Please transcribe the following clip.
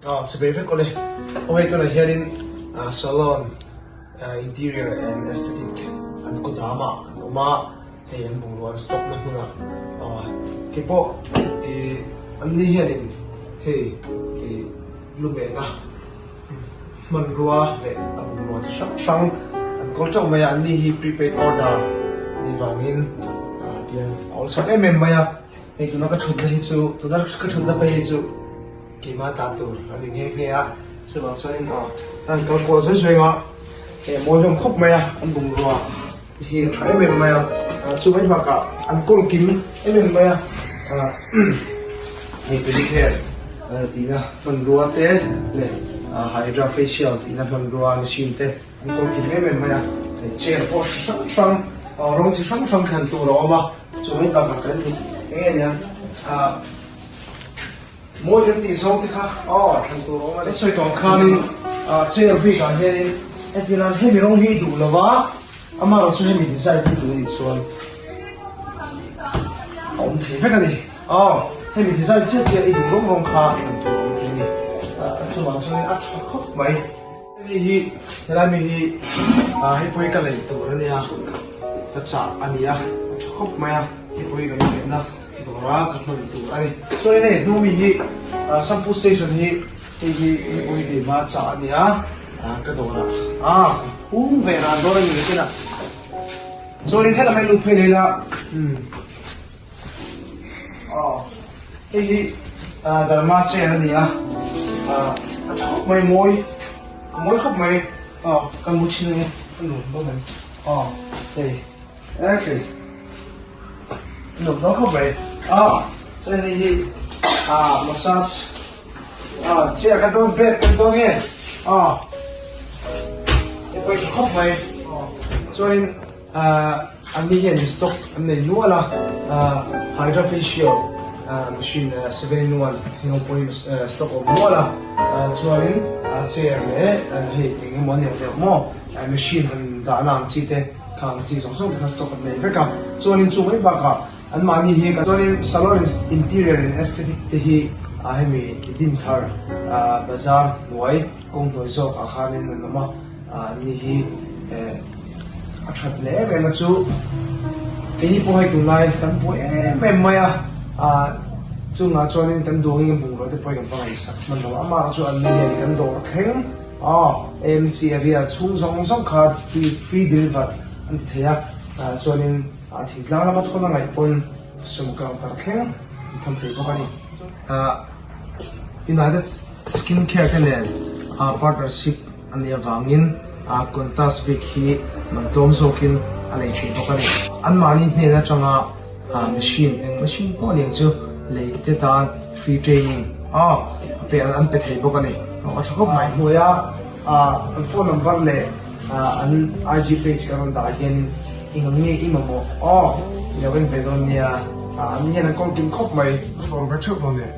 Aw chhe vek awle. Aw hei tunah hianin salon interior and aesthetic an kudam ah an awm a, hei an bungrua an stock na hmunah aw keipawh ih an ni hianin hei ih lumehna hmanrua leh a bungrua chi hrang hrang an kawl teuh mai a, an ni hi prepaid order ni vangin tiang a awlsam em em mai a, hei tuna ka thutna hi chu tuna ka thutna phei hi chu. Keimah ta tur a ni nghe nghe a, chuvang chuanin aw an kal kual zui zui a, hei a mawi hlawm khawp mai a, an bungrua te hi a tha em em mai a, chu mai bakah an kawl kim em em mai a, hei pedicure tihna hmanrua te leh hydra facial tihna hmanrua machine te an kawl kim em em mai a, hei chair pawh chi hrang hrang rawng chi hrang hrang thlan tur a awm a, chu mai bakah kan eng nge nia ah. Mawi kan tih zawng te kha aw thlan tur awm a ni. Sawi tawng khanin chair bik ah hianin entir nan hemi rawng hi i duh lo va, amaherawh chu hemi design hi duh anih chuan a awm thei vek a ni. Aw hemi design chiah chiah i duh rawng rawng kha thlan tur a awm thei a ni. Chuvang chuanin a tha khawp mai. Hemi hi helai mi hi hei pawh hi ka lei tur a nia, ka chah a ni a, a tha khawp mai a, hei pawh hi ka lo lehna. Dawra ka hman tur a ni. Chuanin hei hnu mi hi Shampoo station hi hei hi hei pawh hi keimah chah a ni a, ka dawrah a ka hung ve ran dawn a ni tiin a. Chuanin helam hi lut phei leh ila umm aw hei hi Dharma chair a ni a, a tha khawp mai mawi mawi khawp mai aw ka mu thin a ni ka nuam dawn a ni aw hei. Okay. Nuam dawn khawp mai. Ah, chuan hei hi ah massage ah chair kan dawn bed kan dawn nge ah hei pawh hi tha khawp mai. Chuanin ah an ni hian stock an nei nual a ah hydra facial ah machine 7 in 1 heng ho pawh hi stock awm nual a ah chuanin ah chair leh hei eng emaw a ni ang deuh maw machine han dahna ang chi te. Khang chi zawng zawng te kha stock an nei vek a, chuanin chu mai bakah anmahni hi kan chuanin salon interior and aesthetic te hi ah hemi Dinthar ah bazar hnuai kawng hnuai zawk ah khanin an awm a, ah anni hi eh a that leh em em a chu keini pawh hei tunlai kan buai em em mai a, ah chungah chuanin kan duangin kan bungrua te pawh hi kan va ngaihsak hman lo a, amah chu anni hian kan dawr thleng. Aw, AMC area chhung zawng zawng kha free free deliver an ti thei a, chuanin thingtlang lama thawn a ngaih pawn sawmkang par thleng an thawn thei bawk a ni. United Skin Care te nen partnership a nih avangin Qantas bik hi man tlawm zawkin a lei thei bawk a ni. Anmahni hnen atanga machine eng machine pawh nen chu lei te tan free training a pe an pe thei bawk a ni. A tha khawp mai. Hnuaia an phone number leh an IG page kan rawn dah hianin eng ang nge i mamawh aw i lo en ve dawn nia. An ni hian an kawng kim khawp mai. An bawr ve theuh dawn nia.